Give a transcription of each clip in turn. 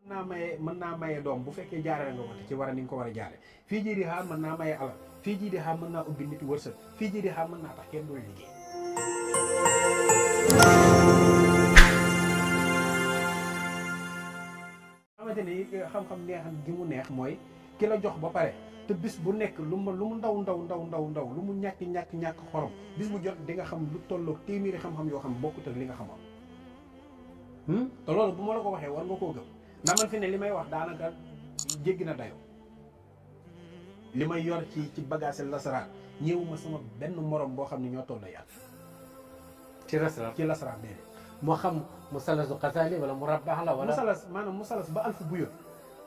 mën naa maye doom bu fekkee jaarale nga ko te ci war a ni nga ko war a jaare fii jii di xaar mën naa maye alal fii jii di xaar mën naa ubbi nit wërsëg fii jii di xaar mën naa tax kenn dul liggéey. xamante ni xam-xam neexam gi mu neex mooy ki la jox ba pare te bis bu nekk lu mu ndaw lu mu ñàkk xorom bis bu jot di nga xam lu tolloog téeméeri xam-xam yoo xam bokkut ak li nga xamoon. te loolu bu ma la ko waxee war nga koo gëm ndax man fi ne li may wax daanaka jéggi na dayo li may yor ci bagage lasaraan ñëwuma sama benn morom boo xam ne ñoo toll yàlla. ci lasaraan déedéet. moo xam musalasu xasaali wala mu rabbaax la wala. maanaam musalas ba alfu buyóot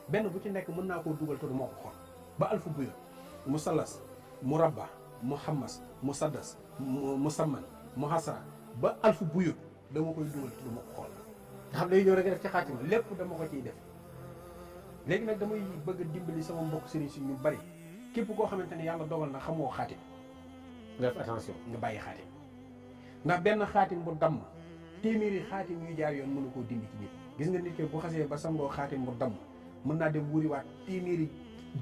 benn bu ci nekk mën naa koo dugal te du ma ko xool ba alfu buyóot musalas mu rabba mu xammas mu saddas mu samman mu xasara ba alfu buyóot dama koy dugal te du ma ko xool. nga xam ne ñëw rek def ci xaatima lépp dama ko ciy def léegi nag damay bëgg a dimbali sama mbokk sëriñ si ñu bari képp koo xamante ne yàlla dogal na xamoo xaatim nga def attention nga bàyyi xaatim ndax benn xaatim bu damm téeméeri xaatim yu jaar yoon mënu koo dindi ci nit gis nga nit ke bu xasee ba sangoo xaatim bu damm mën naa dem wuriwaat téeméeri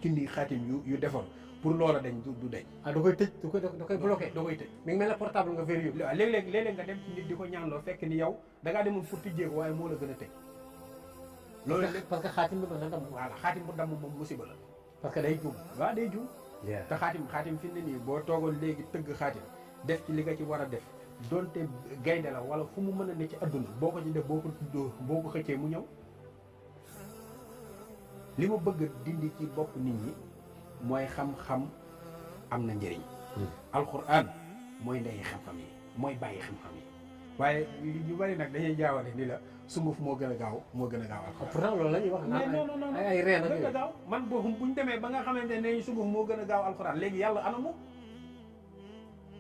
junni xaatim yu defoon pour loola dañ du deñ. ah da koy tëj da koy bloqué. da koy tëj mi ngi mel ne portable nga verrouillé. waaw léeg-léeg nga dem ci nit di ko ñaanloo fekk ni yow da ngaa demoon pour tijjee ko waaye moo la gën a tëj. loolu parce que xaatim bi mën na damm. voilà xaatim bu damm moom musiba la. parce que day juum. waaw day juum. te xaatim fi ne nii boo toogoon léegi tëgg xaatim def ci li nga ci war a def donte gaynde la wala fu mu mën a ne ci adduna boo ko ci def boo ko tuddoo boo ko xëccee mu ñëw. li ma bëgg dindi ci bopp nit ñi mooy xam-xam am na njëriñ. alxuraan mooy ndey xam-xam yi mooy bàyyi xam-xam yi waaye ñu bari nag dañuy jaawale ni la sunguf moo gën a gaaw alxuraan. pourtant loolu la ñuy wax naan ay reen ak gën a gaaw man boobu bu ñu demee ba nga xamante ne sunguf moo gën a gaaw alxuraan léegi yàlla anamu.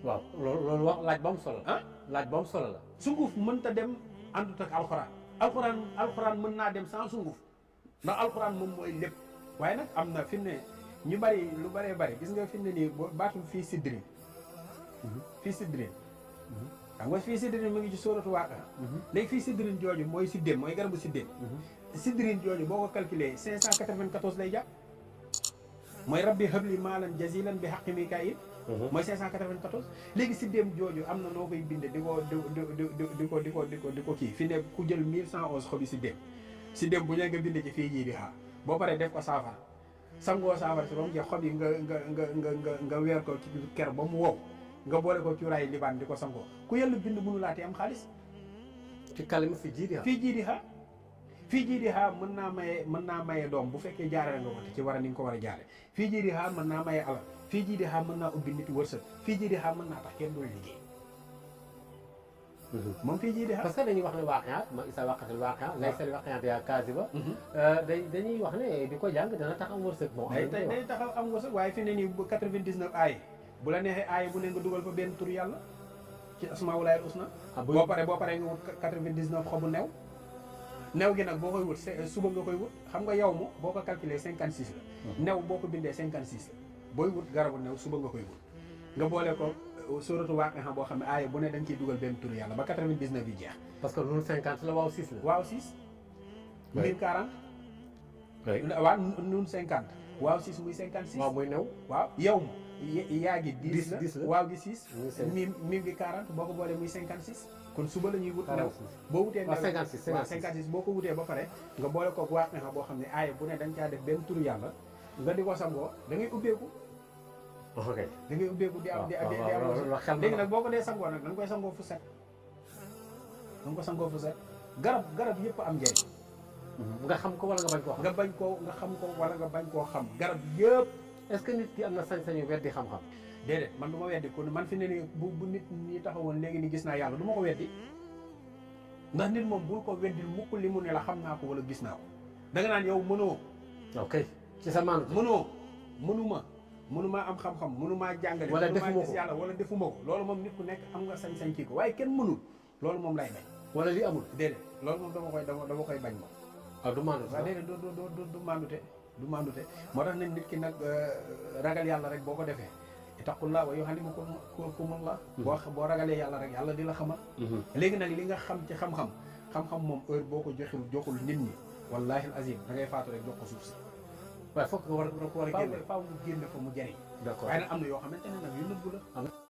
waaw loolu wax laaj ba mu solo la. laaj ba mu solo la. sunguf mënta dem àndut ak alxuraan mën naa dem sans sunguf ndax alxuraan moom mooy lépp waaye nag am na fi ne ñu bari lu baree bari gis nga fi ne nii baatul fii sidrin fii sidrin xam nga fii sidrin mu ngi ci sóoratu Waaqia léegi fii sidrin jooju mooy siddéem mooy garabu siddéem sidrin jooju boo ko calculé 594 lay jàpp mooy rabbi habli maalan jazilan bi haqqi Mikaayil mooy 594 léegi siddéem jooju am na noo koy binde di ko kii fi ne ku jël 1111 xobi siddéem bu ñee nga bind ci fii jii di xaar boo paree def ko saafara sangoo saafara si ba mu jeex xob yi nga weer ko ci ker ba mu wow nga boole ko cuuraay libaan di ko sangoo ku yàlla bind mënu laatee am xaalis. ci kalima fii jii di xaar mën naa maye doom bu fekkee jaarale nga ko te ci war a ni nga ko war a jaare fii jii di xaar mën naa maye alal fii jii di xaar mën naa ubbi nit wërsëg fii jii di xaar mën naa tax kenn dul liggéey. moom fii jii di xaar parce que dañuy wax ne waaqiyaat ma isa waqatil waaqiya laysal waaqiyaat yaa kaasiba. dañuy wax ne di ko jàng dana tax am wërsëg. day tax am wërsëg waaye fi ne nii bu 99 aay bu la neexee aay bu ne nga dugal fa benn tur yàlla ci asmaa'ul husna. boo paree nga wut 99 xobu new gi nag boo koy wut suba nga koy wut xam nga yow mu boo ko calculé 56 la. new boo ko bindee 56 la booy wut garabu new suba nga koy wut nga boole ko. sóoratu Waaqia boo xam ne aaya bu ne dañ ciy dugal benn tur yàlla ba 99 yi jeex. parce que nun 50 la waaw 6 la. waaw 6. oui 1040. oui waaw nun 50. waaw 6 muy 56. waaw muy new. waaw yow yaa gi 10 la waaw gi 6. muy mim gi 40 boo ko boolee muy 56. kon suba la ñuy wut new. boo wutee new 56 boo ko wutee ba pare nga boole ko Waaqia boo xam ne aaya bu ne dañ caa def benn tur yàlla nga di ko sangoo da ngay ubbeeku. ok da ngay ubbeeku di am léegi nag boo ko dee sangoo nag da nga koy sangoo fu set garab yëpp am njëriñ nga xam ko wala nga bañ koo xam nga xam ko wala nga bañ koo xam garab yëpp est-ce que nit ki am na sañ-sañu weddi xam-xam déedéet man du ma weddi ko man fi ne nii bu nit ñi taxawoon léegi ni gis naa yàlla du ma ko weddi ndax nit moom bul ko weddil mukk li mu ne la xam naa ko wala gis naa ko da nga naan yow mënoo ok ci sa maanu mënumaa am xam-xam mënumaa jàngale wala defuma gis yàlla wala defuma ko loolu moom nit ku nekk am nga sañ-sañ kii ko waaye kenn mënul loolu moom lay bañ wala li amul déedéet loolu moom dama koy bañ moom du maandute waaw déedéet du maandute moo tax ne nit ki nag ragal yàlla rek boo ko defee ittaqullah wa yuallimukumullah boo ragalee yàlla rek yàlla di la xamal léegi nag li nga xam ci xam-xam moom heure boo ko joxul nit ñi wallahi al azim da ngay faatu rek jox ko suuf si. waaye foog nga war a génne. faaw mu génne ko mu jëriñ. d'accord waaye nag am na yoo xamante ne nag yu nëbbu la.